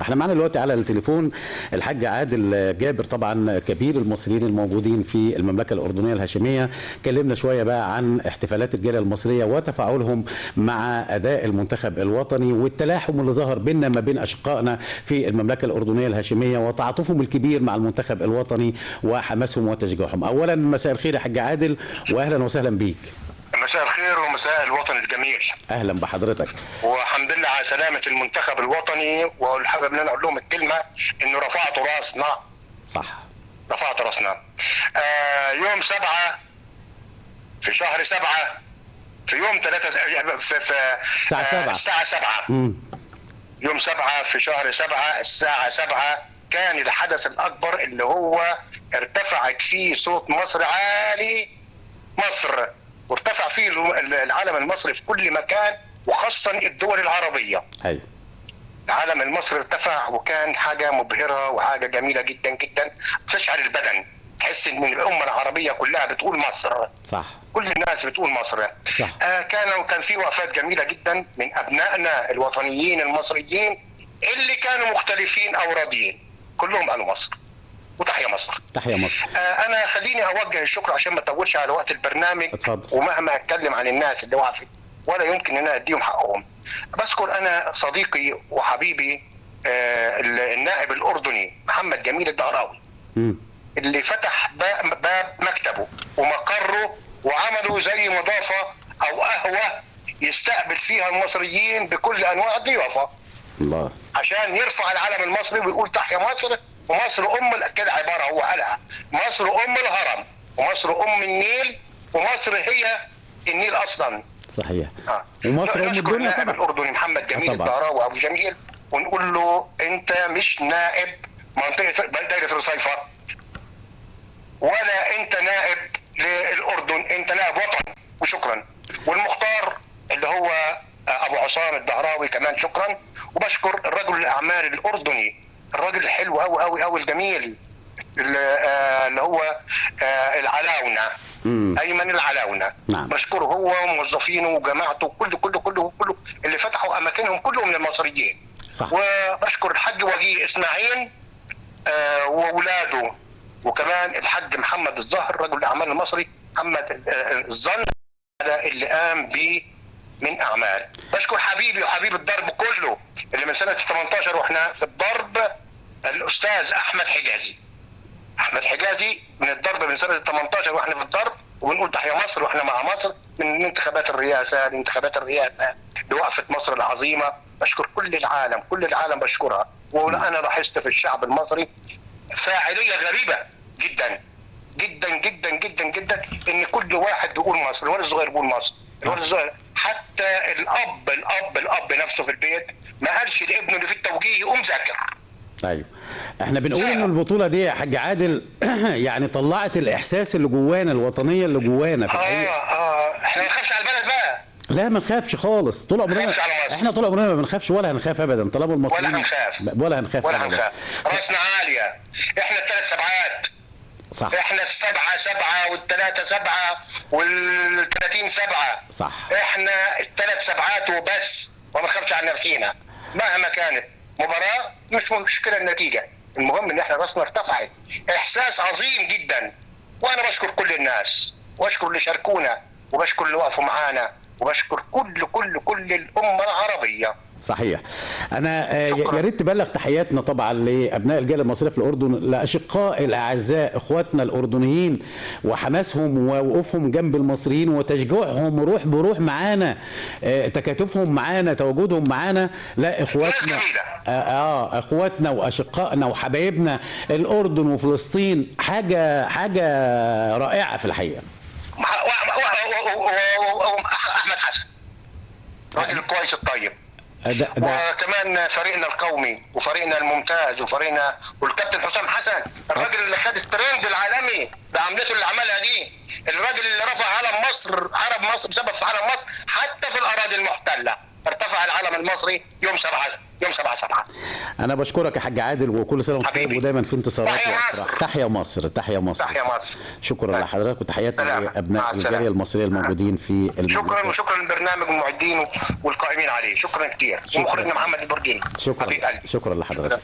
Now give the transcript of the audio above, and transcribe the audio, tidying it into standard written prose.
احنا معنا دلوقتي على التليفون الحاج عادل جابر، طبعا كبير المصريين الموجودين في المملكة الاردنية الهاشمية. كلمنا شوية بقى عن احتفالات الجالية المصرية وتفاعلهم مع اداء المنتخب الوطني والتلاحم اللي ظهر بيننا ما بين اشقائنا في المملكة الاردنية الهاشمية وتعاطفهم الكبير مع المنتخب الوطني وحماسهم وتشجيعهم. اولا مساء الخير يا حاج عادل واهلا وسهلا بيك. مساء الخير ومساء الوطن الجميل. اهلا بحضرتك. والحمد لله على سلامه المنتخب الوطني، والحابب ان انا اقول لهم الكلمة انه رفعتوا راسنا. صح، رفعتوا راسنا. يوم 7 في شهر 7 في يوم 3 في الساعة 7 الساعة 7 يوم 7 في شهر 7 الساعة 7 كان الحدث الاكبر اللي هو ارتفعت فيه صوت مصر عالي، مصر، وارتفع فيه العلم المصري في كل مكان وخاصة الدول العربية. ايوه، العلم المصري ارتفع وكان حاجة مبهرة وحاجة جميلة جدا جدا، تشعر البدن، تحس ان الأمة العربية كلها بتقول مصر. صح، كل الناس بتقول مصر. صح. كان في وقفات جميلة جدا من أبنائنا الوطنيين المصريين اللي كانوا مختلفين أو راضيين، كلهم قالوا مصر وتحيا مصر. تحيا مصر. انا خليني اوجه الشكر عشان ما اطولش على وقت البرنامج. اتفضل. ومهما اتكلم عن الناس اللي وقفت ولا يمكن ان انا اديهم حقهم. بشكر انا صديقي وحبيبي النائب الاردني محمد جميل الدهراوي، اللي فتح باب مكتبه ومقره وعمله زي مضافة او قهوة يستقبل فيها المصريين بكل انواع الضيافة. الله. عشان يرفع العلم المصري ويقول تحيا مصر، ومصر ام، كده عبارة هو قالها، مصر ام الهرم ومصر ام النيل ومصر هي النيل اصلا. صحيح. ومصر ام الدنيا. النائب الاردني محمد جميل الدهراوي ابو جميل، ونقول له انت مش نائب منطقة دايرة الرصيفه ولا انت نائب للاردن، انت نائب وطن، وشكرا. والمختار اللي هو ابو عصام الدهراوي كمان شكرا. وبشكر الرجل الاعمال الاردني، الراجل الحلو قوي قوي قوي الجميل اللي هو العلاونه، ايمن العلاونه. نعم. بشكره هو وموظفينه وجماعته كله كله كله كله اللي فتحوا اماكنهم كلهم للمصريين. صح. وبشكر الحاج وجيه اسماعيل واولاده، وكمان الحاج محمد الزهر رجل الاعمال المصري محمد الظن اللي قام بيه من اعمال. بشكر حبيبي وحبيب الضرب كله اللي من سنة 18 واحنا في الضرب، الاستاذ احمد حجازي. احمد حجازي من الضرب من سنة 18 واحنا في الضرب، وبنقول تحيا مصر واحنا مع مصر من انتخابات الرئاسة لانتخابات الرئاسة لوقفه مصر العظيمة. بشكر كل العالم، كل العالم بشكرها. وانا لاحظت في الشعب المصري فاعلية غريبة جدا جدا جدا جدا جدا، ان كل واحد بيقول مصر، الولد الصغير بيقول مصر، الولد الصغير، حتى الاب الاب الاب نفسه في البيت ما قالش لابنه اللي في التوجيه يقوم ذاكر. ايوه، احنا بنقول ان البطولة دي يا حاج عادل يعني طلعت الاحساس اللي جوانا، الوطنية اللي جوانا في الحقيقة. احنا ما نخافش على البلد بقى. لا ما نخافش خالص، طول عمرنا احنا طول عمرنا ما بنخافش ولا هنخاف ابدا، طالما المصريين ولا هنخاف ولا هنخاف ولا هنخاف، راسنا عالية، احنا الثلاث سبعات. صح. احنا 7 7 وال3 7 وال30 7. صح. احنا الثلاث سبعات وبس، وما نخافش على نفسينا مهما كانت مباراة، مش مشكلة النتيجة، المهم ان احنا راسنا ارتفعت. احساس عظيم جدا، وانا بشكر كل الناس، واشكر اللي شاركونا، وبشكر اللي وقفوا معانا، وبشكر كل كل كل الامة العربية. صحيح. انا يا ريت تبلغ تحياتنا طبعا لابناء الجالية المصرية في الاردن، لاشقاء الاعزاء اخواتنا الاردنيين، وحماسهم ووقوفهم جنب المصريين وتشجيعهم روح بروح معانا، تكاتفهم معانا، تواجدهم معانا. لا اخواتنا، اخواتنا واشقائنا وحبايبنا الاردن وفلسطين، حاجة حاجة رائعة في الحقيقة. احمد حسن راجل كويس الطيب. ده وكمان فريقنا القومي وفريقنا الممتاز وفريقنا والكابتن حسام حسن، الراجل اللي خد الترند العالمي بعملته اللي عملها دي، الراجل اللي رفع علم مصر، عرب مصر، بسبب في علم مصر حتى في الاراضي المحتلة ارتفع العلم المصري يوم 7 يوم 7/7. انا بشكرك يا حاج عادل، وكل سنة وانت طيب، ودايما في انتصارات. تحيا مصر. تحيا مصر، تحيا مصر، تحيا مصر. شكرا لحضرتك، وتحياتنا لابناء الجالية المصرية الموجودين في المملكة. شكرا، وشكرا للبرنامج والمعدين والقائمين عليه، شكرا كثير. ومخرجنا محمد البرجيني. شكرا، شكرا لحضرتك.